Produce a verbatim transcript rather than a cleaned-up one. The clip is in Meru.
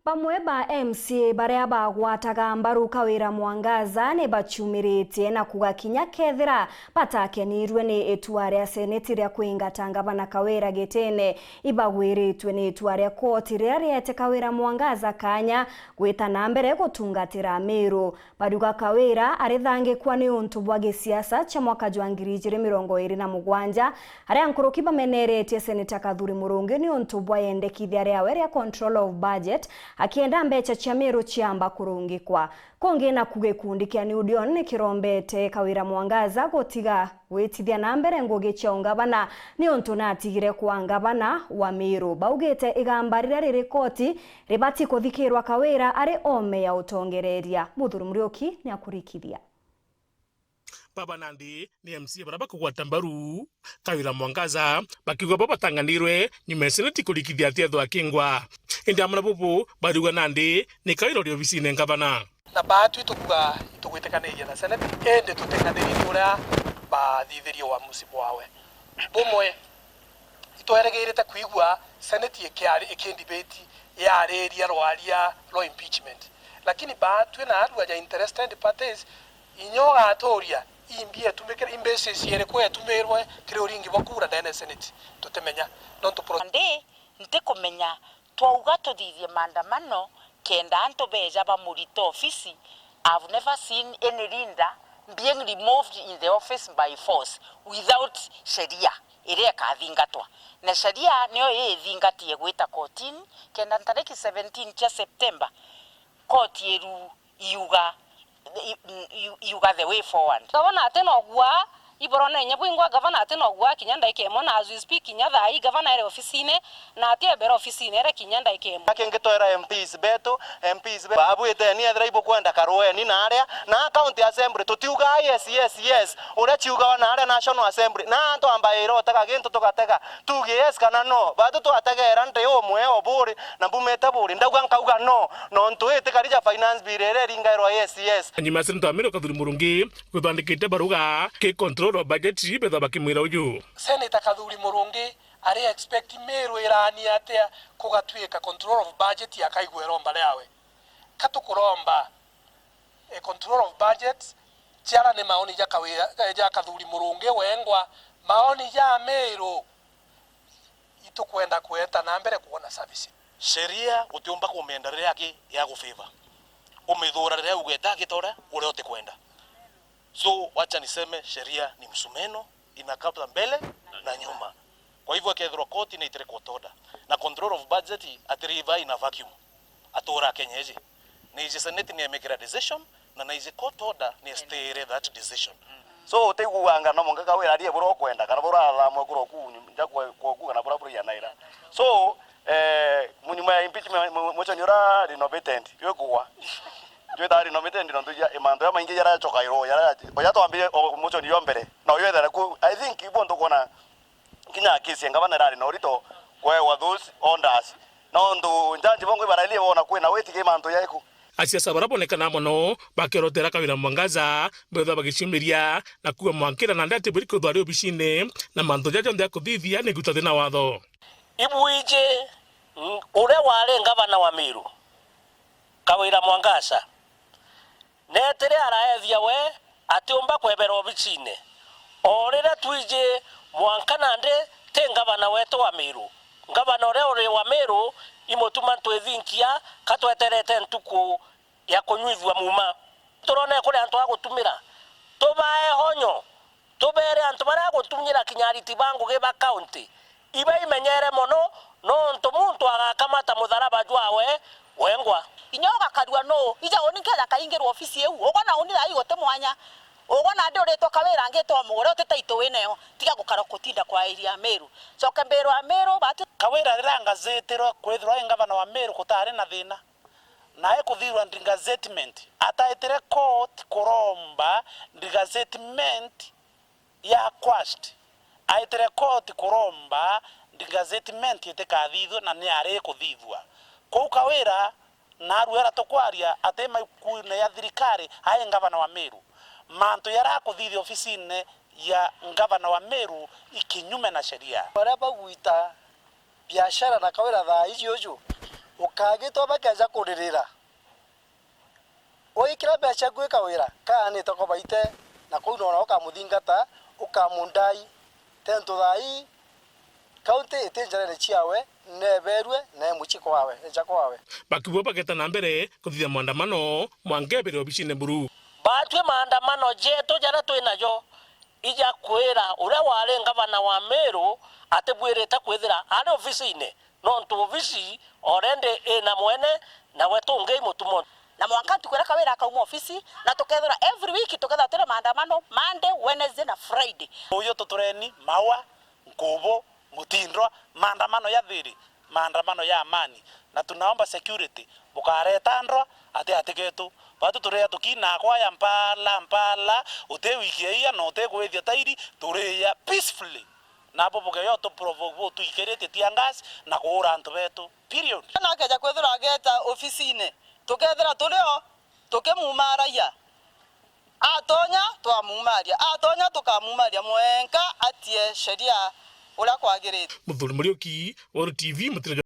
Bamwe ba M C A baria bagwataga mbaru Kawira Mwangaza ni bachumiritie na kuga kinya kethira batakenirue ni itua ria seneti ria kwingata ngavana Kawira gitine, ibagwiritue ni itua ria koti riria riete Kawira Mwangaza kanya gwita na mbere gutungatira Amiru. Bariuga Kawira arithangikwa ni untu bwa gisiasa cia mwaka jwa ngiri ijiri mirongo iri na mugwanja, aria nkuruki bameneretie Seneta Kathuri Murungi ni untu bwa yendekithia riawe ria control of budget, akienda mbecha cia Miru ciamba kurungikwa. Kungi naku gikundi kia New Dawn ni kirombete Kawira Mwangaza gutiga gwitithia na mbere ngugi cia ungavana, ni untu natigire kwa ngavana wa Miru. Baugite igamba riria riri koti ribati kuthikirwa Kawira ari ome ya utongereria. Muthuri Muriuki ni akurikithia. Baba nandi ni M C A baria bakugwata mbaru Kawira Mwangaza, bakiuga bo batanganirwe nyuma ya seneti kurikithia ati ethwa akingwa. Indi amwe na bubu bariuga nandi ni Kawira uri obisine ngavana. Na baatwi tukuga itugwitikanirie na seneti, indi tutikanirie ni uria bathithirie uamusi bwawe. Bumwe, itweregeirite kwigua seneti ikiari-, ikindibeti yariria rwaria rwa impeachment. Lakini baatwi na arua ja interested parties, inya ugaturia imbi etumikire, imbeca iriku etumirwe kiri uringi bwa kura ndene seneti, tutimenya. Nontu pro- Ndi, ntikumenya, twauga tuthithie maandamano kenda antu beja bamurita ofisi. I've never seen any leader being removed in the office by force without sheria iria ikathingatwa. Na sheria niyo ii ithingatie gwita kotini, kenda ntariki seventeen cia September, koti iru iuga, i-, i-, iuga the way forward. Gavana ati no gua, iborone inya bwingwa, gavana ati no gua kinya ndaika imwe, na as we speak, kinya thaa ii gavana ere ofisine, na ati ebere ofisine ere kinya ndaika imwe. Kingi twera M Ps betu, M Ps be-, babwiteni, ethira ibukwenda karueni na aria, na county assembly, tutiuga yes, yes, yes, uria ciugawa na aria National Assembly, na antu ambaira utega gintu tugatega, tuge yes kana no, batu twategera ndi umwe o buri, na mbumite buri, ndauga nkauga no, nontu ii ti kari ja finance bill iria iringairwa yes, yes. Nyuma ya Seneta wa Meru Kathuri Murungi kwithwa andikite baruga ki control of budget, betha bakimwira uju. Seneta Kathuri Murungi ari expect Meru irani atia kugatwika control of budget akaigua iromba riawe? Ka tukuromba, eh, control of budget, ciara ni maoni ja Kawira, eh, ja Kathuri Murungi wengwa, maoni ja Meru itukwenda kweta na mbere kwona service. Sheria utiumba kumienda riria aki ya gufavor. Umithura riria ugweta agitore uria utikwenda. So, wacha niseme sheria ni msumeno, inakata mbele na nyuma. Kwa hivyo, ikethirwa koti ni itire court order, na control of budget atiriva in a vacuum. Atura Kenya iji. Ni iji Senate ni emikira decision, na na iji court order ni estayire that decision. So, utiguanga no mwanka Kawira arie buria ukwenda, kana buria athamwe kura oku nja kwa, kwa oku, kana buria buria yanaira. So, eh, munyuma ya impeachment, mu-, motion ura renovated, yo kugwa. Twita renovated nontu ja, mantu ya maingi jarachokairwo, jara, oja twambire o motion yo mbere. No yo ethera ku, I think, ibo ntukona kinya kesi ya ngavana irari na urito kwewa those orders. Nontu njanji bongo ibarairie bona kwina witigi mantu jaiku. Asiasa baria bonekana mono bakerotera Kawira Mwangaza, betha bagiciumiria na kuga mwankira na ndati buri kwithwa ari obicine, na mantu jaja jonthe akuthithia ni guta thina watho. Ibwiji, mm, uria wari ngavana wa Meru, Kawira Mwangaza, netire araethia we atiumba kwebera obicine. O riria twiji mwanka nandi ti ngavana wetu wa Meru. Ngavana uria uri wa Meru imutuma twithinkia katweterete ntuku ya kunyuithua muma. Turone kuri antu a gutumira. Tubae honyo. Tubere antu baria gutumira kinya ariti ba ngugi ba county ibaimenyere mono, nontu muntu agakamata mutharaba jwawe wengwa. Inya ugakarua nuu? Ija uni nkeja kaingirwa ofisi iu. Ugona uni thaa ii guti mwanya. Ugona ndi uritwa Kawira ngitwa mugure uti title winayo. Tiga gukara kutinda kwairia Meru. Coke mbirwa Meru, batu. Kawira riria angazitirwe kwithirwa i ngavana wa Meru gutari na thina. Na ekuthithua degazettement, ataitire court kuromba degazettement ya quashed. Aitire court kuromba degazettement itikathithue na ni ari ikuthithua. Kou Kawira, narua era tukwaria, ati maikuine ya thirikari, ai ngavana wa Meru. Mantu jaria akuthithia ofisine ya ngavana wa Meru i kinyume na sheria. Baria bagwita biashara na Kawira thaa iji uju, Ukagitwa bakeja kuririra. Uikira mbeca gwika wira, kaanite kwa baite, na kuu noona ukamuthingata, ukamundai. Tento thaa ii, kaunti iti njarene ciawe, neberue, na e mucii kwawe, eja kwawe. Bakiuga bageta na mbere kuthithia maandamano mwanka ebere obicine buru. Baatwi maandamano jetu jaria twi najo, ija kwira uria wari ngavana wa Meru atibwirite kwithira ari obicine, nontu obici already ina mwene, nawe tungei mutumo. Na mwanka ntuku iria Kawira akauma ofisi, na tukethira every week tukethira turi maandamano Monday, Wednesday na Friday. Uyu tutureni maua, nkubu, mutindwa, maandamano ya thiri, maandamano ya amani, na tunaomba security, bukareta ndwa ati ati getu. Batu turia tukinaa kwaya mpala mpala, uti wikia ia na uti kwithia tairi, turia peacefully. Nabo bugeyo tu provoke bu tuikiritie tear gas na kuura antu betu. Period. Na akeja kwithirwa ageta ofisine, tukethira turi o tukimumaragia. Atonya, twamumaria. Atonya, tukamumaria. Mwenka atie sheria uria kwagirite. Muthuri Muriuki, Weru T V, Mutira.